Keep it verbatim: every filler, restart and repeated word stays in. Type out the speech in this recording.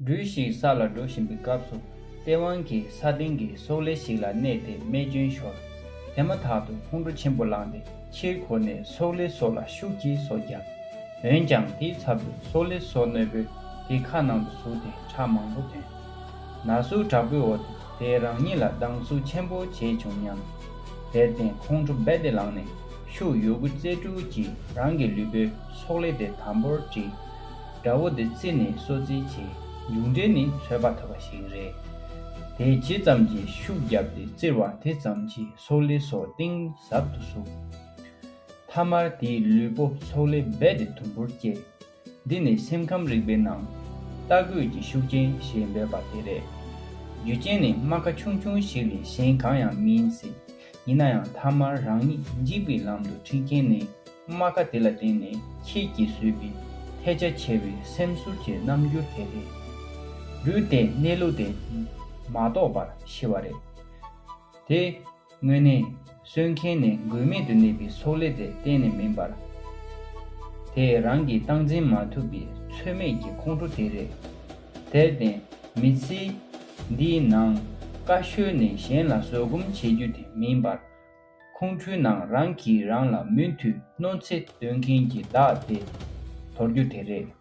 སྦྲུལ་ཞིག་ས་ལ་འགྲོ་བཞིན་པའི་སྐབས་སུ། སྟེས་དབང་གིས་ས་སྟེང་གི་སོག་ལེ་ཞིག་ལ་གནས་ཏེ་རྨས་སྐྱོན་ཤོར། དེ་མ་ཐག་ཏུ་ཁོང་ཁྲོ་ཆེན་པོ་ལངས་ཏེ་ཕྱིར་འཁོར་ནས་སོག་ལེ་སོ་ལ་ཤུགས་ཀྱིས་སོ་བརྒྱབ། འོན་ཀྱང་དེའི་ཚབ་ཏུ་སོག་ལེ་སོ་རྣོན་པོས་དེའི་ཁ་ནང་དུ་ཟུག་སྟེ་ཁྲག་མང་པོ་ཐོན། ན་ཟུག་དྲག་པོའི་འོག་ཏུ་དེས་རང་ཉིད་ལ་སྡང་ཟུག་ཆེན་པོ་བྱས་བྱུང་སྙམ། དེར་བརྟེན་ཁོང་ཁྲོ་རྦད་དེ་ལངས་ནས་ཤུགས་ཡོད་རྒུ་རྩལ་སྤྲུགས་ཀྱིས་རང་གི་ལུས་པོའི་སོག་ལེ་དེ་དམ་པོར་བསྒྲིགས། དགྲ་བོ་དེ་བཙིར་ནས་གསོད་རྩིས་བྱས། མཇུག་འབྲས་ནི་ཚོད་དཔག་ཐུབ་པ་ཞིག་རེད། དེས་ཇི་ཙམ་གྱིས་ཤུགས་བརྒྱབ་སྟེ་བཙིར་བ་དེ་ཙམ་གྱིས་སོག་ལེ་སོགས་གཏིང་ཟབ་ཏུ་ཟུག། ཐ་མར་དེའི་ལུས་པོ་སོག་ལེས་རྦད་དེ་དུམ་བུར་བཅད། འདི་ནི་སེམས་ཁམས་རིག་པའི་ནང་རྟ་རྒོད་ཀྱི་ཤུགས་རྐྱེན་ཞེས་འབོད་པ་དེ་རེད། རྒྱུ་རྐྱེན་ནི་རྨ་ཁ་ཆུང་ཆུང་ཞིག་ལས་གཞན་གང་ཡང་མིན་སྲིད། ཡིན་ན་ཡང་ཐ་མར་རང་ཉིད་འཇིག་པའི་ལམ་དུ་ཁྲིད་མཁན་ནི་རྨ་ཁ་དེ་ལ་བརྟེན་ནས་ཁྱེད་ཀྱིས་བཟོས་པའི་ཐལ་ཆ་ཆེ་བའི་སེམས་ཚོར་གྱི་རྣམ་འགྱུར་དེ་རེད། སྦྲུལ་དེས་གནས་ལུགས་དེ་མ་རྟོགས་པར་ཤི་བ་རེད། དེ་དངོས་གནས་གསོན་མཁན་ནི་མགོན་མེད་དུ་གནས་པའི་སོག་ལེ་དེ་གཏན་ནས་མིན་པར། དེས་རང་གིས་སྟངས་འཛིན་མ་ཐུབ་པའི་ཚོད་མེད་ཀྱི་ཁོང་ཁྲོ་དེ་རེད། དེར་བརྟེན་མི་ཚེ་འདིའི་ནང་དཀའ་ཤོས་ནི་གཞན་ལ་བཟོད་སྒོམ་བྱེད་རྒྱུ་དེ་མིན་པར། ཁོང་ཁྲོའི་ནང་རང་གིས་རང་ལ་མུ་མཐུད་གནོད་འཚེ་གཏོང་མཁན་གྱི་བདག་དེ་དོར་རྒྱུ་དེ་རེད།